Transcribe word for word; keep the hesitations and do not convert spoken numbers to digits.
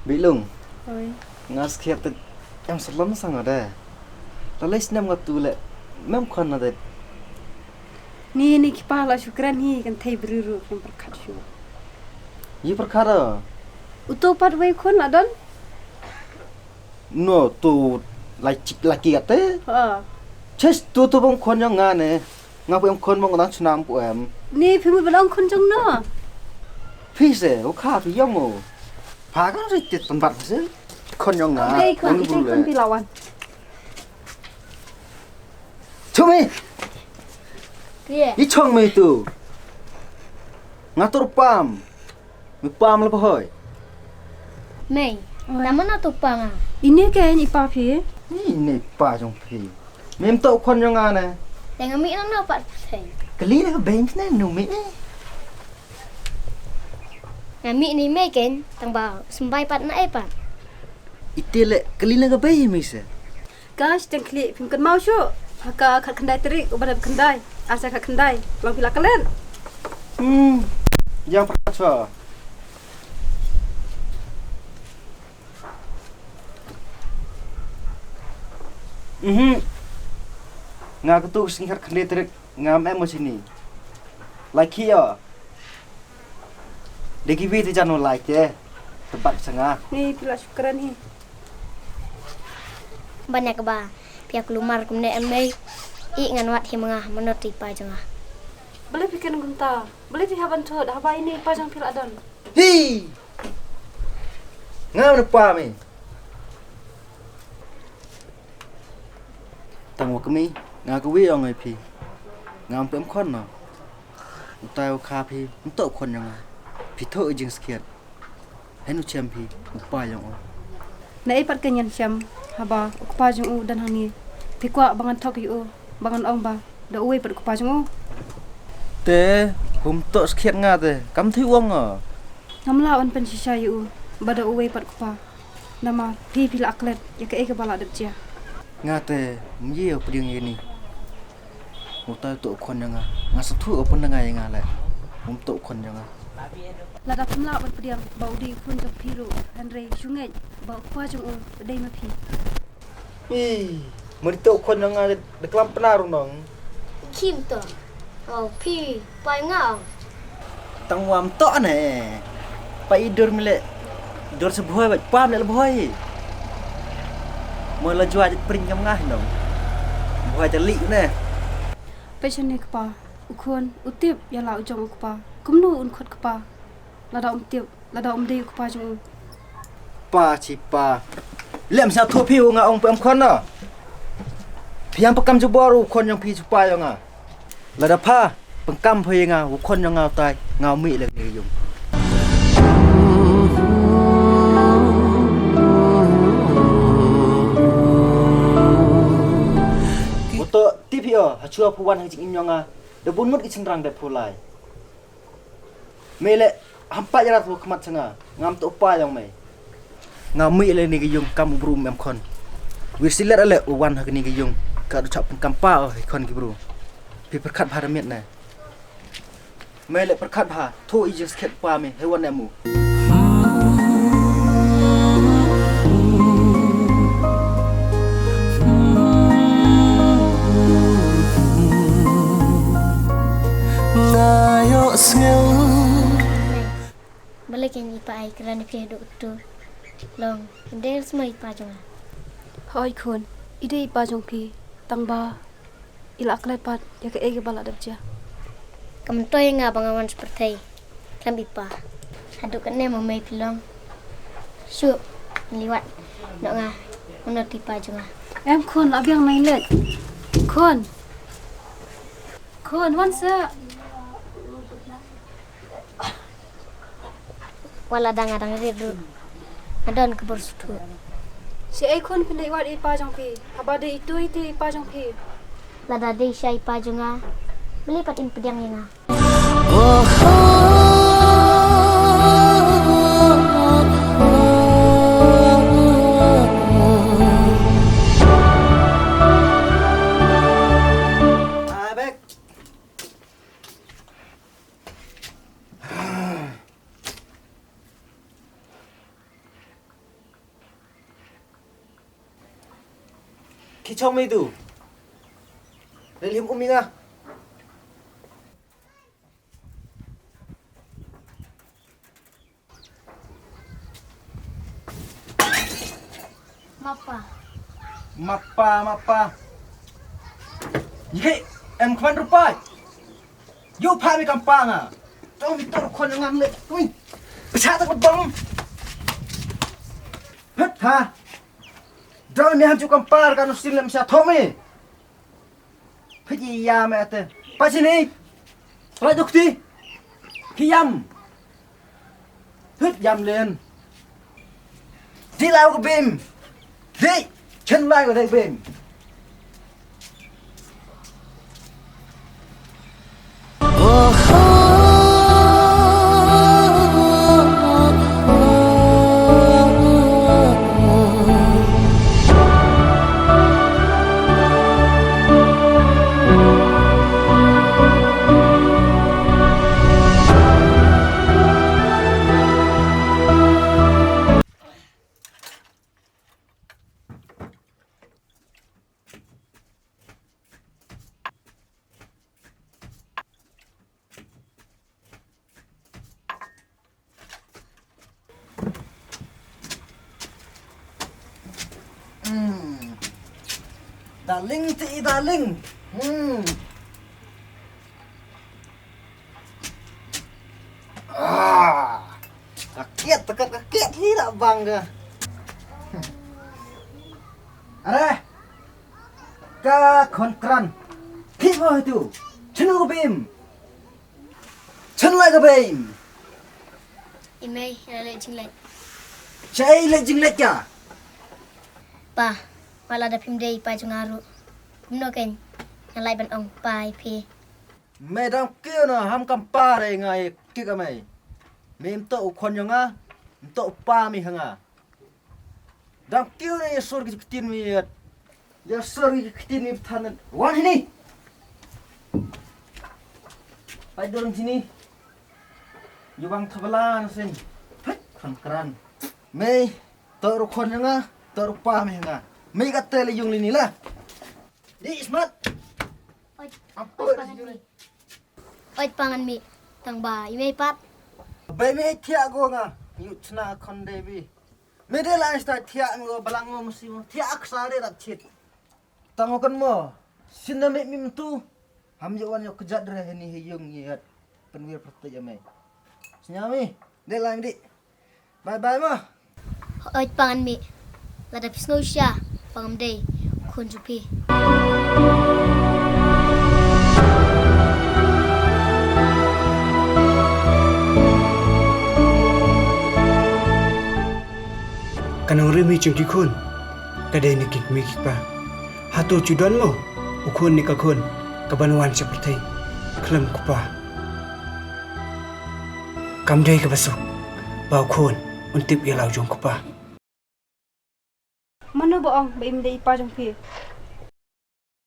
Bitlung. Oi. Nga skhiat te em sa lom sa nga de. La lei snem nga tu le mem khon na de. Ni ni ki pa la shu kren hi kan thei bru ru kan pyrkhat shu. Yi pyrkhat a. Uto pat wei khon la don. No tu la chik la ki ate. Ha. Ches tu tu bong khon yong nga ne. Nga pu em khon bong dang chunam pu em. Ni phi mut ban ong khon jong no. Phi se u kha phi yong mo. Pha kan ri ti tan bat se. Khon yong nga. Dei khon, dei khon phi lawan. Chumi. Ye. I chong me tu. Nga tur pam. Me pam la bohoi. Mei, na mana tu pa nga. Ine ke ni pa phi? Ni ne pa jong phi. Mem to khon jong nga ne. Teng mi na na pat phi. Kali na ka bank ne nu mi ne. Nga mi ni me ken tang ba sembai pat na e pat. Ite le kali na ka bai mi se. Ka shiteng khlieh phim kynmaw shuh. Ha ka khatkhyndai tarik uba dei khyndai. Ar sha khatkhyndai. Long phi la klet. Hmm. Yang pyrkhat shuh. Mhm. Nga katu ka sngi khatkhyndai tarik ngam em mo shini. Lai khie ïa. Dei kiwei te jan u lai te. Te bat sa nga. Ni phi la shu kren hi. Ban ïa kaba phi ïa kulmar kumne em mei. I ngan wad hi ma nga mano te i pa jong nga. Balei phi kren kumta? Balei phi hap ban thot haba ine i pa jong phi la don? Hi! Nga mano pa me. Tang wa kmie nga kawei ong ïa phi. Ngam pu em khon no. Utai u kha phi, um toh khon jong nga. Phi thoh i jingskhiat. Hynrei u shem phi, u pa jong u. Naei pat ka ngan shem, haba u kpa jong u don hangne. Phi kwah ba ngan thok ïa u, ba ngan ong ba da uwei pat u kpa jong u. Te um toh skhiat nga te, kam thei u ong nga. Ngam lah ban pynshisha ïa u ba da uwei pat u kpa. Namar phi phi la klet ïa kaei kaba la dep jia. Nga te ym ïoh pdiang ïa ni. Utai u toh u khon jong nga. Nga sa thuh u pyndangai ïa nga leh. Um toh u khon jong nga. Lada phim lah ban pdiang ba u dei u khun jong phi ruh, hynrei shu ngeit ba u kpa jong u u dei ma phi. Ih, ma dei u toh u khon jong nga da klam pynarung nong. Kim to. Oh, phi pai nga. Tang wam to ne. Pa i dur mile. Dur se bhoi ba pam le bhoi. Mo la jua jit pring kam nga nong. Bhoi jali ne. Pe shane kpa. U khun, u tip ïa la u jong u kpa. Kumno un khot kpa. Lada um tip. Lada um dei u kpa jong u. Pa chi pa. Lem sa thu phi u nga ong pem khon na. Phi am pakam jubor u khon jong phi chu pa jong nga. Lada pha pengkam phi nga u khon jong nga utai nga mih leng ni yung. Uto tip hi o ha chua phu wan ha jingim jong nga. Da bun mut ki chingrang da phu lai. Me le hampa ïa rat khmat sha nga ngam to pa jong me. Nga mih le ni ki yung kam u bru mem khon. Wir silet ale u wan ha ni ki yung ka du chap kam pa o hi khon ki bru. Pi perkhat bha da miet ne. Me le perkhat bha tho i jis khet pa me he wan ne mu. Nga ïoh sngew. Balei kein i pa ai kren ïa phi haduh kato? Long, dei sma i pa jong nga. Hooid khun, i dei i pa jong phi, tang ba i la klet pat ïa kaei kaba la dep jia. Kam myntoi nga ba nga wan sha pyrthei khlem i pa. Haduh katne ma mei phi long. Shu ngi liwat noh nga. Mano te i pa jong nga? Em khun, la biang nai leit. Khun. Khun, wan sa. Wat la dang nga dang rit ruh nga don ka bor suthu. Shaei khun phin ïa wad i pa jong phi? Haba dei itu ite i pa jong phi? Lada dei sha i pa jong nga, balei pat im pdiang ïa nga? Ki chong mei tu. Leh lem um ïa nga. Mapa. Mapa, mapa. Ye, em khwan rupai. Ïoh pha mi kam pa nga. Tong mi tor khon ngan le. Ui. Pisa ta bang. Hut ha. Dong mi han chu kam par kan usin lem sa thomi. Phit ïa me ate. Pa sini. Trai duk ti. Ki ïam. Phit ïam len. Di lau ka bim. Di. Chen lai ka dei bim. Hmm. Darling ti darling. Hmm. Ah. Ka kiet, ka, ka kiet hi la bang ka. Are. Ka khon kran. Phi mo tu. Chnu bim. Chen lai ka bei. I mei, ïa leh jingleh. Chai leh jingleh ka. Pa, ma lada phim dei pa jong nga ruh. Kumno kein, nga lah ban ong pa ïa phi. Me dang kiew na ham kam pa re nga ïa ki ka mei. Me ym to u khon jong nga, ym to u pa mi ha nga. Dang kiew ne ïa sur ki ktien mi ïat. Ïa sur ki ktien mi than. Wan hini. Pai dorong sini. Ïa bang thabala na sini. Phet khon kran. Mei, to ru khon nga, to ru pa mi nga. Mei ka tele yung lini la. Di smat. Oi, apa oi, sini? Oi, pangan mi. Tang ba, i mei pat. Bai mei thiah go nga. Yu chna khon de bi. Me de la sta thiah ngo balang ngo musi mo. Thiah aksa de rat chit. Tang ngo kan mo. Sin na me mim tu. Ham yo wan yo kejat re hini he yung yat. Penwir pertek ya me. Senyami. De la di. Bye bye mo. Oi pangan mi. Lada pis ngau sha. Pangam dei. Khun jupi. Ka nongrim hi jong ki khun ka dei na ki kmie ki kpa. Hato ju don mo u khun ne ka khun ka ban wan sha pyrthei khlem u kpa? Kam dei kaba suk ba u khun un tip ïa la u jong u kpa. Mano ba ong ba im dei i pa jong phi?